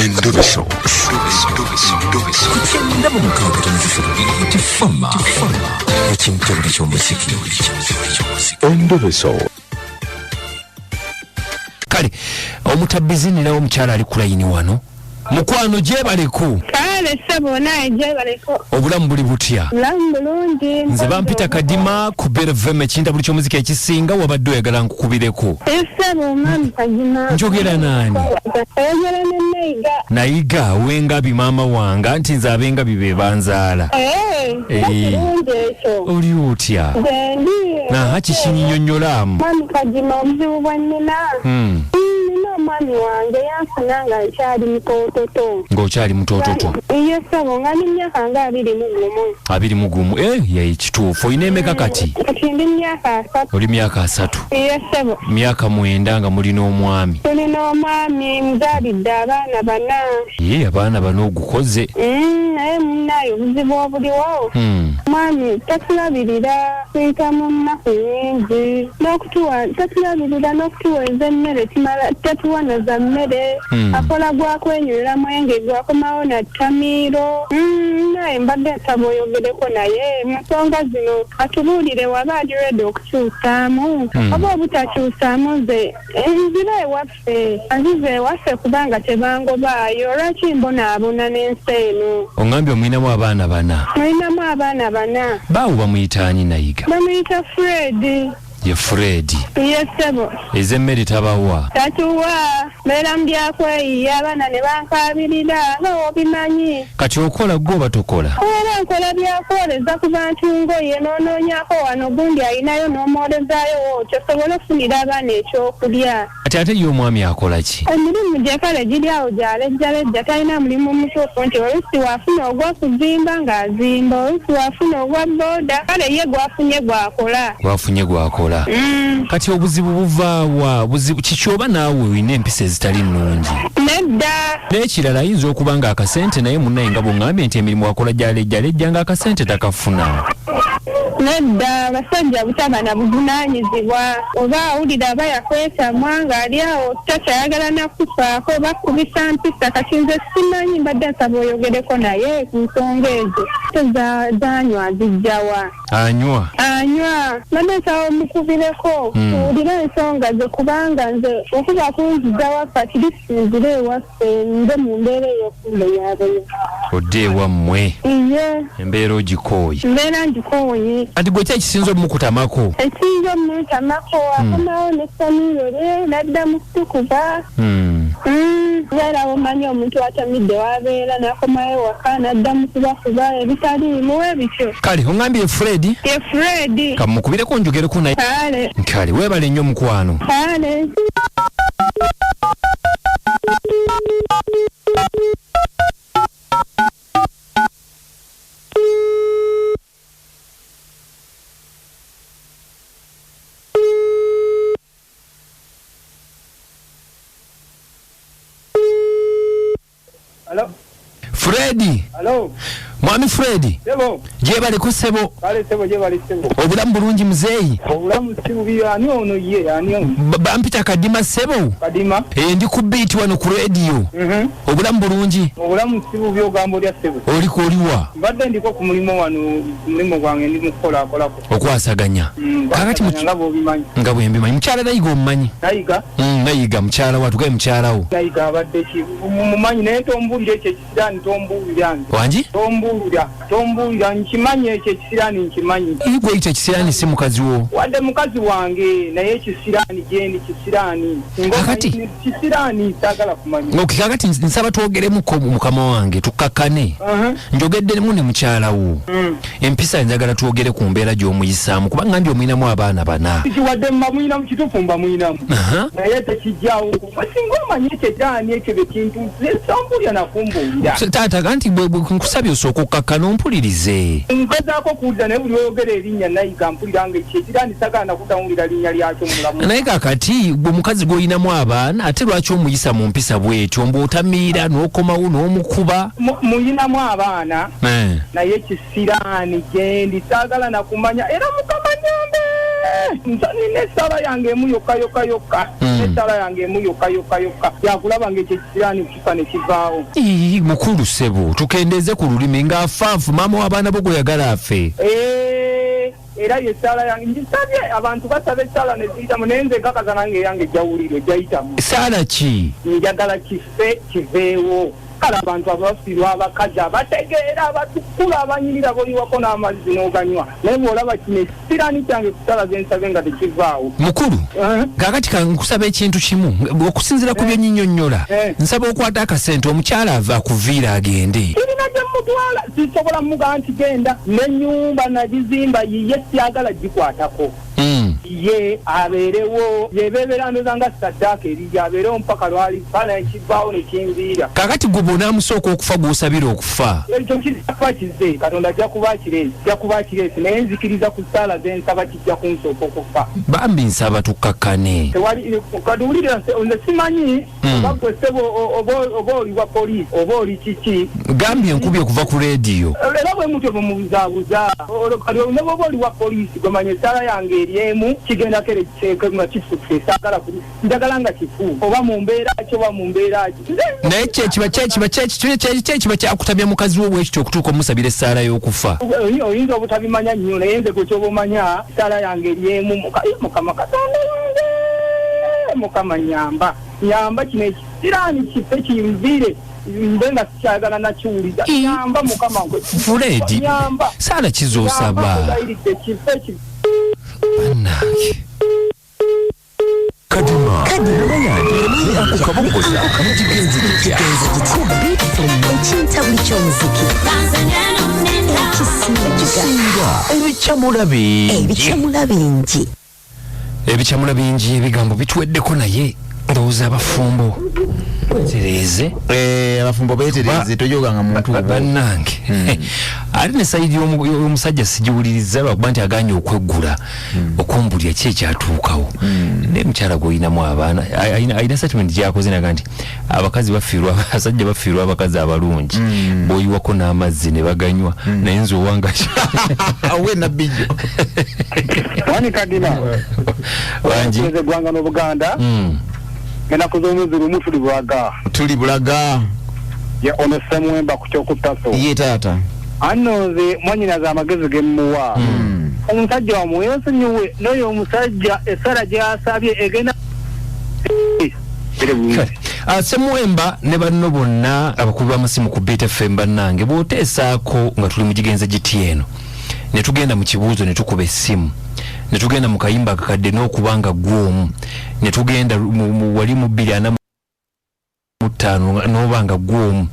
Endobeso. Ku kyenda mu mukaaga tono ssatu Tifama ekintobole ky'omuziki. Endobeso. Kale omutabbizi ninawo omukyala ali ku layini wano. Mukwano, gyebaleko. Kale ssebo, naye gyebaleko. Obulamu buli butya? Bulamu bulungi. Nze bampita Kadima ku Bervem, ekintabuli ky'omuziki ekisinga. Wabadde oyagala nkukubireko? Ssebo, mwami Kadima. Njogera naani? Oyogera ne Nayiga. Nayiga w'engabi, maama wange, anti nze ab'engabi be banzaala. Eh, Eh. kirungi ekyo. Oli otya? Nze ndi. Aha, kikinyinyonnyolaamu. Mwami Kadima, obuzibu bwa nnina. Nina omwami wange yanfuna nga nkyali mutoototo. Ng'okyali mutoototo? Iye ssebo, nga ndi myaka nga 21. 21, eh, ye kituufu. Olina emeka kati? Kati ndi myaka 30. Oli myaka 30? Iye ssebo. Myaka 9 nga mulina omwami? Tulina omwami, muzaalidde abaana bana. Ye abaana bano ogukoze. Naye munnaye obuzibu obuliwo, mwami tatulabirira, tuyita mu nnaku nnyingi n'okutuwa tatulabirira, n'okutuweeza emmere timala, tatuwa na za mmere. Akola gwa kwenywera mwenge, gwakomawo na ttamiiro. Naye mbadde nsaba oyogereko naye mu nsonga zino, atubuulire waba ali ready okukyusaamu oba obutakyusaamu. Nze nzira ewaffe, anziza ewaffe kubanga tebangobaayo. Lwaki mbonaabona n'ensi eno? Oŋŋambye omulinamu abaana bana? Mulinamu abaana bana. Baawo bamuyita ani, Nayiga? Bamuyita Fred. Ye Fred? Ye ssebo. Ez'emmere tabawa? Tatuwa, mbeera mu byakweyiya, abaana ne bankaabirira nga wobimanyi. Kati okola gwe oba tokola? Era nkola byakwoleza ku bantu ngoye, n'onoonyako wano gundi ayinayo n'omwolezaayo wootyo osobole okufunira abaana ekyokulya. Kati ate ye omwami akola ki? Emirimu gye kale giri awo gyalejjalejja, talina mulimu mutuufu, nti oluusi waafuna ogw'okuzimba ng'azimba, oluusi waafuna ogwa booda, kale ye gwafunye gwakola. Gwafunye gwakola. Kati obuzibu buvaawa? Buzibu kiki? Oba naawe olina empisa ezitali nnungi? Nedda. N'ekirala, ayinza okuba nga akasente, naye munnaye nga bw'oŋŋambye nti emirimu akola gyalejjalejja, nga akasente takafuna. Nedda, abasajja butaba na buvunaanyizibwa, oba awulira aba yakwetamwa ng'ali awo takyayagala nakufaako oba kubisa mpisa. Kati nze simanyi, mbadde nsaba oyogereko naye ku nsonga ezo. Zanywa zijjawa? Anywa? Anywa. Mbadde nsaba omukubireko, tuwulire ensonga ze, kubanga nze okuba kunziza waffe, at least nzire ewaffe nze mu mbeera ey'okumbonyaabonya. Odde ewammwe? Iye. Embeera ogikooye? Mbeera ngikooye. Kati gwe ki ekisinza omukutamako? Ekiyinza omuntamako, akomawo n'essamiiro lye n'adda mu kutukuba. Beera omanyi omuntu atamidde wabeera, n'akomawo ewaka n'adda mu kubakuba ebitaliimu ebityo. Kale oŋŋambye Fred? Ye Fred. Kamukubireko njogereko naye. Kale. Kale, weebale nnyo mukwano. Kale. Hello? Fred? Hello? Mwami Fred? Sebo. Gyebaleko ssebo. Kale sebo, gyebali sebo. Obulamu bulungi, muzeeyi? Obulamu si bubi. Ani ono ye? Ani ono? Bampita Kadima ssebo. Kadima? Eh, ndi ku beat wano ku radio. Obulamu bulungi? Obulamu si bubi, ogamba olya ssebo. Oliko oliwa? Mbadde ndiko ku mulimu wano, ku mulimu gwange ndi mu kukolaakolako. Okwasaganya. Kakati Nga bw'obimanyi. Nga bwe mbimanyi. Mukyala Nayiga omumanyi? Nayiga? Nayiga mukyala wa, tugaye mukyala wo. Nayiga abadde ki? Mumanyi, naye tombuulira ekyo ekisiraani, tombuulira nze. Wangi? Tombuulira, tombuulira, nkimanyi ekyo ekisiraani, nkimanyi. Gwe ekyo ekisiraani si mukazi wo? Wadde mukazi wange, naye ekisiraani gyendi kisiraani. Kakati? Kisiraani, saagala kumanya. Okay, kakati nsaba twogeremuko mukama wange, tukakkane. Njogeddemu ne mukyala wo. Empisa, njagala twogere ku mbeera gy'omuyisaamu, kuba ngambye omulinamu abaana bana. Wadde mba mwinamu, kituufu mba mwinamu, naye tekijjawo kuba singa omanyi ekyo ekyani ekyo byekintu tombulya nakumbuulira. Taata, anti nkusabye osooka okkakkana ompulirize. Ngezaako okuwulira, naye buli oyogera erinnya Nayiga mpulira nga ekyo ekiraani sagala nakutawulira linnya lyakyo mulamu. Naye kakati gwe omukazi gw'olinamu abaana, ate lwaki omuyisa mu mpisa bw'etyo, mbw'otamiira n'okomawo n'omukuba? Muyinamu abaana, naye kisiraani gyendi saagala nakumanya, era Mukama nyambe. Nina essaala yange emu yokka yokka yokka. Essaala yange emu yokka yokka yokka yakulaba nga ekyo ekisiraani kifa ne kivaawo. Ii, mukulu ssebo, tukendeeze ku lulimi ng'afaafu maama w'abaana bo gweyagala afe. Eh, era ye ssaala yange ngisabye. Abantu basaba essaala ne ziyitamu, naye nze nkakaza nange eyange ejjawuliro ejjayitamu. Saala ki? Njagala kife kiveewo. Kale abantu abafiirwa abakazi abategeera, abatukula, abanyirira, boliwako n'amazzi n'oganywa, naye bw'olaba kino ekisiraani kyange kusala zensabe nga tekivaawo. Mukulu, Eh? kaakati kankusaba ekintu kimu okusinziira ku byenyinyonnyola. Nsaba okwata akasente, omukyala ava akuviira agende. Kirina gye mutwala, sisobola mugamba nti genda. N'ennyumba nagizimba yiye, syagala gikwatako. Ye abeerewo, yebeebeera ndoza nga saddaaka eri, abeerewo mpaka lwalifa nekivaawo nekinviira. Kaakati gwe bw'onaamusooka okufa, gw'osabira okufa. Ekyo kijja kize, Katonda ajja kuba akireesi, ajja kuba akireesi, naye nzikiriza ku ssaala zensaba kijja kunsooka okufa. Bambi nsaba tukkakkane. Tewali kati wulira, nze simanyi oba gwe ssebo oba oli wa poliisi oba oli kiki. Gambye enkubi okuva ku leediyo. Era bwe mutyo bwe mubuzaabuza. Kati ne bwoba oli wa poliisi, gwemanya essaala yange eri emu, kigenda kere kiteeke nga kisukise. Saagala njagala nga kifu, oba mu mbeera ki, oba mu mbeera ki. Naye kyekiba kyekiba kyekiba kyakutabya mukazi wo bwekityo okutuuka omusabira essaala y'okufa. Oyinza obutabimanya nnyo, naye nze gwe kyoba omanya essaala yange eri emu. Mukama Katonda wange, Mukama nyamba, nyamba kino ekisiraani kife kinviire, mbe nga sikyagala nakiwuliza. Nyamba Mukama gwe. Fred, Nyamba. Saala kizoosaba. Nyamba, nkugayiridde, kife ki Bannange. Kadima Namayanja ne Akukabongoza mukigenzi kitya? Ekintabuli ky'omuziki ekisinga. Ebikyamula bingi. Ebikyamula bingi. Ebikyamula bingi, ebigambo bituweddeko, naye ndowooza abafumbo tereeze. Eh, abafumbo beetereze, tojoganga muntu wo. Bannange, ate ne side y'omusajja sigiwuliriza lwakuba nti aganye okweggula okumbulya ki ekyatuukawo. Naye mukyala gwolinamu abaana alina statement gyakoze naga nti abakazi bafiirwa, abasajja bafiirwa abakazi abalungi boyiwako n'amazzi ne baganywa, naye nze owanga Awe nabijjo. Wani Kadima. Wangi. Tuweze eggwanga n'Obuganda. Ennaku z'omwezi 1 tuli Bulaga. Tuli Bulaga. Ye ono Semwemba ku kyokutaso. Ye taata. Anno nze mwanyinaze amagezi ge mmuwa, omusajja wamwesonyiwe n'oyo omusajja essala gy'asabye egenda. Kale, Semwemba ne banno bonna abakubi b'amasimu ku Beat FM, bannange, bw'oteesaako nga tuli mu kigenze giti eno ne tugenda mu kibuuzo ne tukuba essimu ne tugenda mu kayimba akakadde n'okuba nga gw'omu ne tugenda wali mu 2045 n'oba nga gw'omu,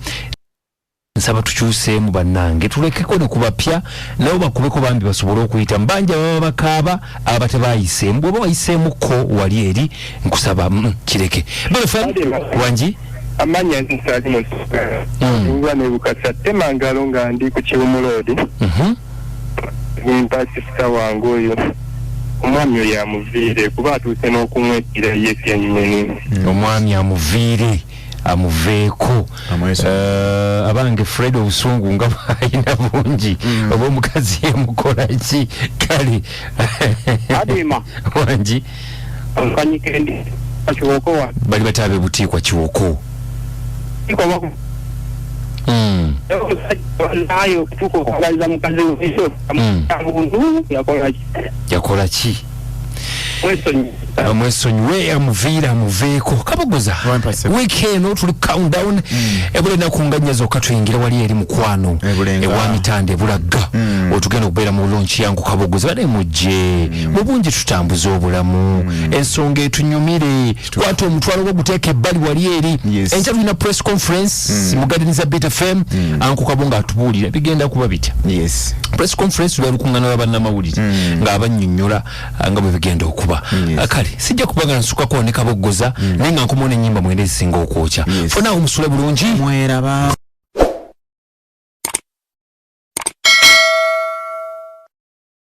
nsaba tukyuseemu bannange, tulekeko ne kubapya nabo bakubeko bambi basobole okuyita bangi ababa bakaaba aba tebayiseemu. Bw'oba wayiseemukko wali eri, nkusaba kireke. BFM, wangi. Amanya nsali mu uba nebukasa temangalo nga ndi ku Kiwumuloodi. Nimpa sister wange oyo omwami oyo amuviire, kuba atuuse n'okumwekira ye yennyini. Omwami amuviire, amuveeko. Amwesonyiwe. Abange Fred obusungu nga bwalina bungi, oba omukazi yemukola ki? Kale. Adima. Wangi. Nkanyikendi Kiwoko wa. Bali bataabe Butiikwa Kiwoko. Naye okutuuka okwagaliza mukazi we muntu yakola ki? Yakola ki? Mwesonyi. Amwesonyiwe, amuviire, amuveeko. Kabogoza, Wampase. wiiki eno tuli countdown, ebula ennaku nga 4 zokka tuyingire wali eri mukwano. Ebulenga. Ewa Mitanda Ebulagga, otugenda okubeera mu launch yangu Kabogoza. Bane mujje mu bungi, tutambuze obulamu, ensonga etunyumire. Kwata omutwalo gwo guteeka ebbali wali eri. Enkya tulina press conference mu garden za Beat FM. Anko Kabo nga atubuulira bigenda kuba bitya. Press conference lwa lukuŋŋaana lwa bannamawulire ng'abannyonnyola nga bwe bigenda okuba. Kale sijja kuba nga nsukako ne Kaboggoza, naye nga nkomawo n'ennyimba 9 ezisinga okwokya. Fona awo, musule bulungi. Mweraba.